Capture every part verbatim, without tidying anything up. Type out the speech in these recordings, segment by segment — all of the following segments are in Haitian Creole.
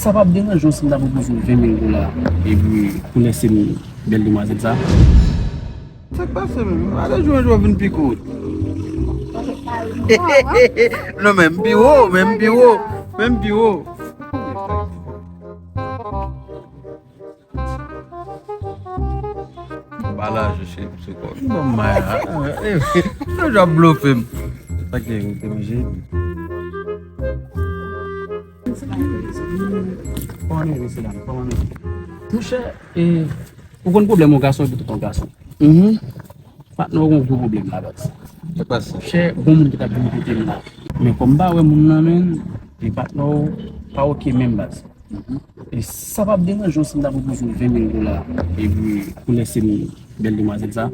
Sa p ap deranje w si m ta pwopoze w ven mil dola epi pou lese m bèl demwazèl sa? Sa k pase menm? Ale jwe yon jwè vin pi kout. Non, men m pi wo, men m pi wo, men m pi wo. Ba lajan cheri, m sou kò. Bon, maya. Yo ap blofe m. Sa ki ou te manje? Monchè, e, ou konn pwoblèm yon gason epi tout yon gason. Mhm. Patnè w gen yon gwo pwoblèm la, baz. Sa k pase? Monchè, gon moun ki t ap vin kote m la. Men kòm m pa wè moun nan, men, e patnè w pa oke menm, baz. E sa p ap deranje w si m ta pwopoze w ven mil dola epi pou lese m bèl demwazèl sa?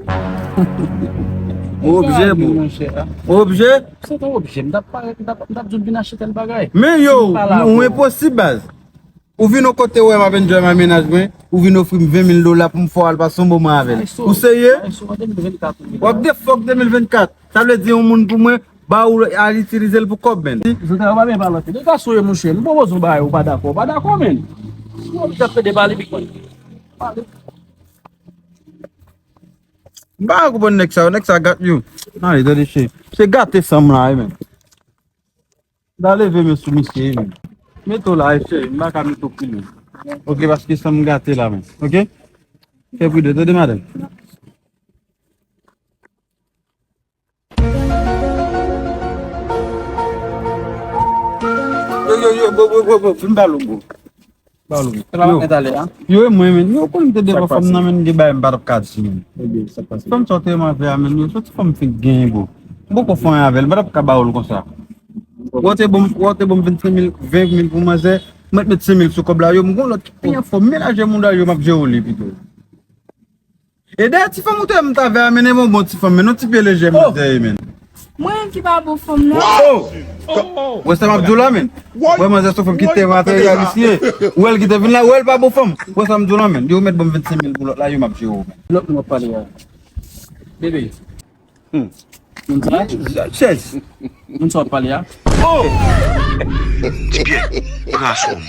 Yon objè, bro. Monchè, a. Yon objè? Se te yon objè. M t ap parèt, m t ap, m t ap di w vin achte tèl bagay. Men yo, si m pa la, ou bro, enposib, baz. Ou vin yon kote wè m ap enjoy m ak mennaj mwen, ou vin ofri m ven mil dola pou m fè w al pase yon moman avè l. Ou serye? Ay, so, an de mil vennkat, w ap defòk de mil vennkat. Sa vle di yon moun pou mwen, ba ou al itilize l pou kòb, menn. Zantray, ou pa byen pale anpil. E gason ye, monchè. M pwopoze yon bagay, ou pa dakò. Ou pa dakò, menn. Ou oblije ap pede pale, big man. Pale. M pa konprann nèg sa yo. Nèg sa gate yo. Ay, tande, cheri. Se gate sa m la, wi, menn. M ta leve men sou misye, wi, menn. Mete w la, wi, cheri. M pa ka mete w pi lwen. Oke, paske sa m gate la, menn. Oke? Fè pridan, tande, madanm. Yo, yo, yo, bro, bro, bro, bro, vin ba lou, bro. Ba lou. Yo. Yo, e mwen, menn. Yo, konnen m te devan fanm nan, menn, gen bagay m pa t ap ka di, menn. Fanm sa w te renmen avè a, menn, yo, se ti fanm fenk genyen, bro. M poko fè anyen avè l, m pa t ap ka ba w l konsa. Wè w te ban m, wè w te ban m vennsenk mil, ven mil pou manzè, mwen t met senk mil sou kòb la, yo, m gon lòt ki pi anfòm, menaje moun la, yo, m ap jere w li pito. E dèyè ti fanm ou te wè m t avè a, menn, e bon, bon ti fanm, menn, yon ti pye lejè manzè ye, menn. Mwen ki pa bon fanm nan. Oh! Wè sa m ap di w la, menn. Wè manzè se yon fanm ki te materyalisye. Wè l ki te vin la, wè l pa bon fanm. Wè sa m di w la, menn. Yo mèt ban m vennsenk mil pou lòt la, yo m ap jere w, menn. Lòt moun w ap pale a. Bebe. Hmm. Moun sa? Chèz. Moun sa w ap pale a? Oh! Ti pyè, kras wòm.